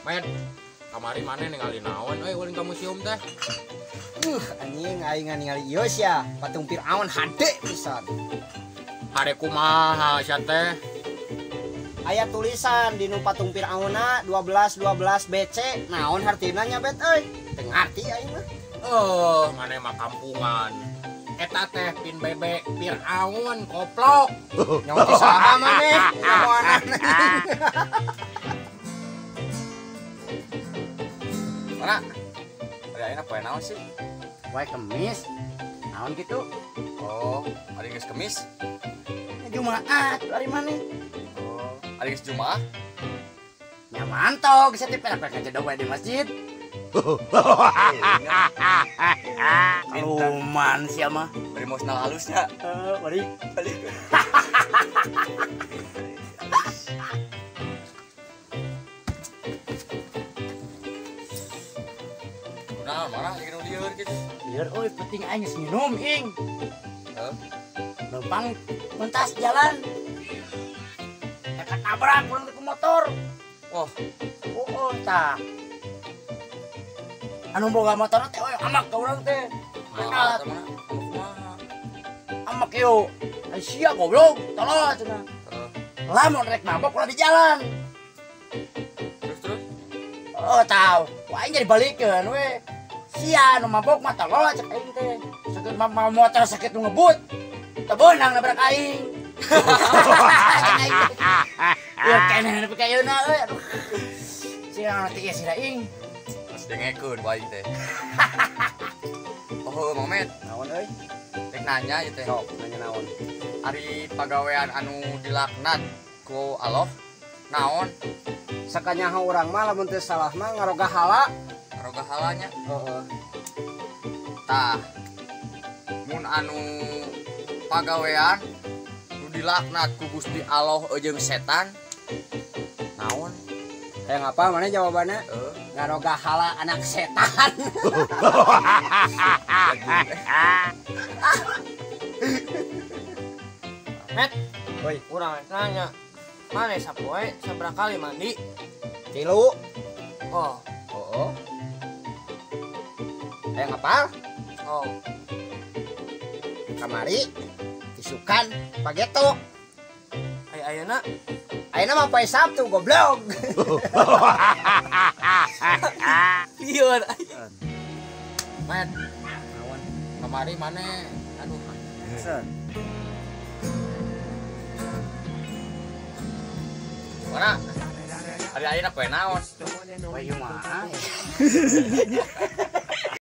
Med, kamari maneh ningali naon euy ulin ka museum teh? Anjing aing ningali ieu sia, patung Firaun hade pisan. Hade kumaha sia teh? Aya tulisan di nu patung Firaunna 12 12 BC. Naon hartina nya bet euy? Teu ngarti aing mah. Oh, maneh mah kampungan. Eta teh pin bebek Firaun koplok. Nyawa ti saha maneh? Nyawanan. Mana? Ari ayeuna poe naon sih? Poe Kemis. Naon kitu? Oh, ari geus Kemis? Jumaat ari maneh. Oh, ari geus Jumaah? Nya mantog, sia teh perak ngajedog wae di masjid. Kaluman sia mah. Bari mau senal halusnya. Heeh, bari. Balik. Nah, marah jeung nu lieur kitu. Lieur euy, penting aing geus nginum ing. Heuh. Lempang mentas jalan. Eta tabrak urang teh ku motor. Oh. Oh, tah. Anu boga motor teh euy amak ka urang teh. Nah, kumaha? Amak ieu. Ai sia goblok, tolol cenah. Heeh. Lamun rek mabok ulah di jalan. Terus terus. Oh, tahu. Wah, aing jadi balikeun we. Sia nu mabok mah tolol cek aing teh. Sakit mah motor sakit nu ngebut. Teu beunang nabrak aing. Cek aing. Ya keneh nepi ka ayeuna euy. Aduh. Sia nu teh ieu sia aing. Terus dengekeun ku aing teh. Oh, Mang Met. Naon euy? Rek nanya ieu teh. Sok, nanya naon? Ari pagawean anu dilaknat ku Allah naon? Sakanyaho urang mah lamun teu salah mah ngaroga hala. Ngaroga halanya? Heeh. Tah. Mun anu pagawean nu dilaknat ku Gusti Allah jeung setan naon? Hayang apa mana jawabannya? Ngaroga hala anak setan. Met, oi, urang rek nanya. Maneh sapoe sabaraha kali mandi? 3. Oh. Oh. Hayang apal? Oh. Kamari isukan pageto. Ai ayeuna? Ayeuna mah poe Sabtu goblok. Lieur. Met. Naon? Kamari maneh? Aduh. Mana? Ari ayeuna poe naon? Poe Jumaah.